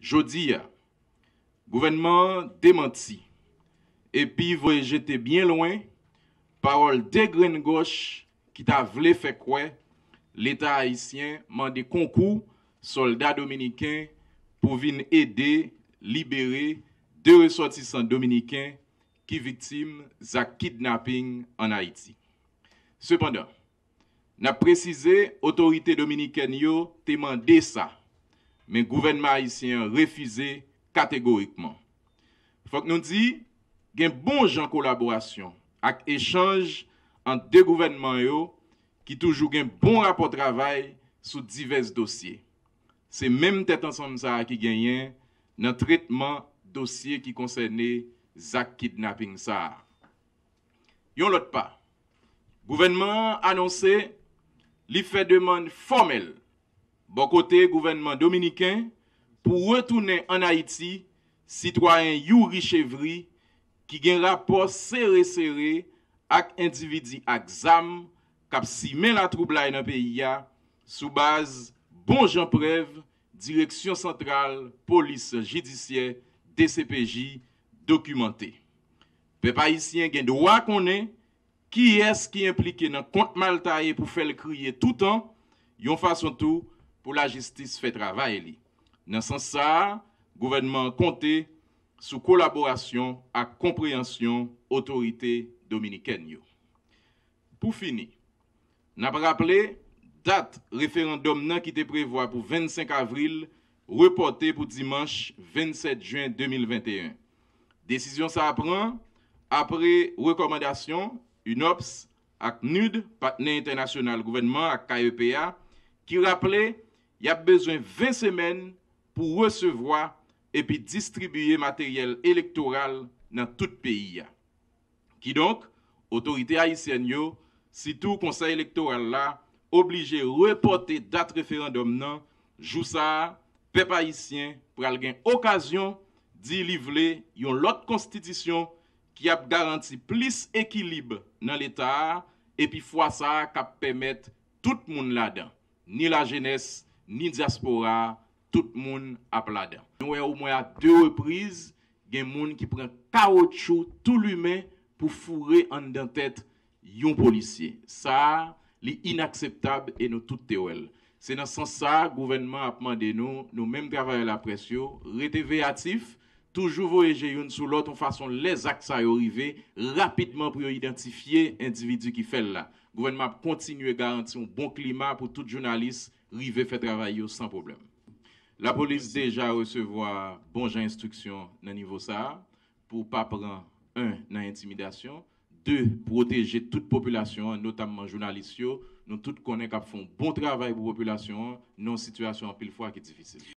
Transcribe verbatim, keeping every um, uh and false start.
Jodi a, gouvènman an demanti epi voye jete byen lwen pawòl degrenngòch ki ta vle fè kwè Leta ayisyen mande konkou sòlda dominiken pou vin ede libere de resòtisan dominiken ki viktim zak kidnaping ann Ayiti. Sepandan, n ap presize otorite dominikèn yo te mande sa, men gouvènman ayisyen an refize kategorikman. Fòk nou di, gen bon jan kolaborasyon ak echanj ant de gouvènman yo ki toujou gen bon rapò travay sou divès dosye. Se menm tèt ansanm sa a ki genyen nan tretman dosye ki konsène zak kidnaping sa a. Yon lòt pa, gouvènman an anonse li fè demann fòmèl bò kote gouvènman dominiken pou retounen ann Ayiti sitwayen Youri Chevry ki gen rapò sere sere ak endividi ak zam k ap simen latwoublay nan peyi a sou baz bon jan prèv Direksyon Santral Polis Jidisyè, D C P J, dokimante. Pèp ayisyen gen dwa konnen kiyès ki enplike nan kont maltaye pou fè l kriye toutan, yon fason tou pou lajistis fè travay li. Nan sans sa a, gouvènman an konte sou kolaborasyon ak konpreyansyon otorite dominikèn yo. Pou fini, n ap raple dat referandòm nan ki te prevwa pou vennsenk avril repòte pou dimanch vennsèt jen de mil venteyen. Desizyon sa a pran apre rekòmandasyon UNOPS ak NUD, patnè entènasyonal gouvènman ak K E P a, ki raple y ap bezwen ven semèn pou resevwa epi distribiye materyèl elektoral nan tout peyi a. Kidonk, otorite ayisyèn yo, sitou Konsèy Elektoral la, oblije repòte dat referandòm nan. Jou sa a, pèp ayisyen pral gen okazyon di li vle yon lòt konstitisyon ki ap garanti plis ekilib nan Leta a, epi fwa sa a k ap pèmèt tout moun ladan, ni lajenès, ni dyaspora a, tout moun ap ladan. Nou wè omwen a de repriz, gen moun ki pran kawotchou tou limen pou foure anndan tèt yon polisye. Sa a, li inakseptab e nou tout te wè l. Se nan sans sa a, gouvènman ap mande nou, nou menm travayè laprès yo, rete veyatif, toujou voye je youn sou lòt yon fason lè zak sa yo rive, rapidman pou yo idantifye endividi ki fè l la. Gouvènman ap kontinye garanti yon bon klima pou tout jounalis rive fè travay yo san pwoblèm. Lapolis deja resevwa bon jan enstriksyon nan nivo sa a, pou pa pran, en, nan entimidasyon, de, pwoteje tout popilasyon an, notamman jounalis yo, nou tout konnen k ap fè yon bon travay pou popilasyon an, nan yon sitiyasyon anpil fwa ki difisil.